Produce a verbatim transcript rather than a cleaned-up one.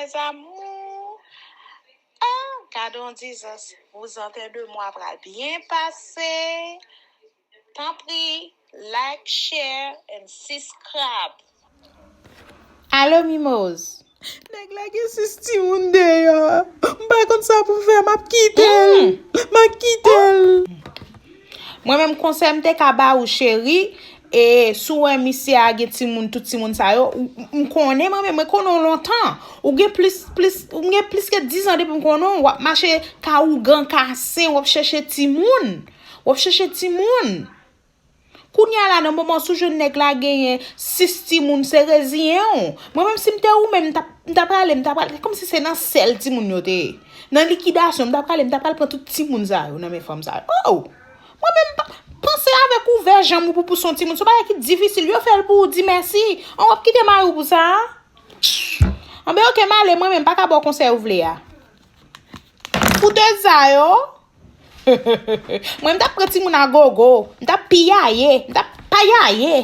Mes amours. Ah, gade yon dizans. Vous entendez de moi pral byen pase. Tanpri, like, share, and subscribe. Alo, Mimoz. Nèg la gen sis timoun deyò. M pa konn sa pou fè, m ap kite l. M ap kite l. Mwen menm konsèy m te ka ba ou, cheri, e si w wè misye a gen timoun, tout timoun sa yo, ou- m konnen mwen menm, mwen konnen w lontan. Ou gen plis, plis, ou gen plis ke dizan depi m konnen w, w ap mache ka ougan, ka sen, w ap chèche timoun. W ap chèche timoun. Kounye a la, nan moman sou jwenn nèg la genyen sis timoun, se reziyen w. Mwen menm, si m te ou menm, m t ap, m t ap prale, m t ap prale, kòmsi se nan sèl timoun yo te ye. Nan likidasyon, m t ap prale, m t ap pral pran tout timoun sa yo nan men fanm sa yo. Oh! Mwen menm, pa- panse avèk ouvè janm ou pou pouse yon timoun. Se yon bagay ki difisil, yo fè l pou ou, di mèsi. An, w ap kite mari w pou sa a? Anben, oke, m ale, mwen menm, m pa ka ba w konsèy ou vle a. Foutèz sa yo. Mwen, m t ap pran timoun a gogo. M t ap piyaye. M t ap payaye.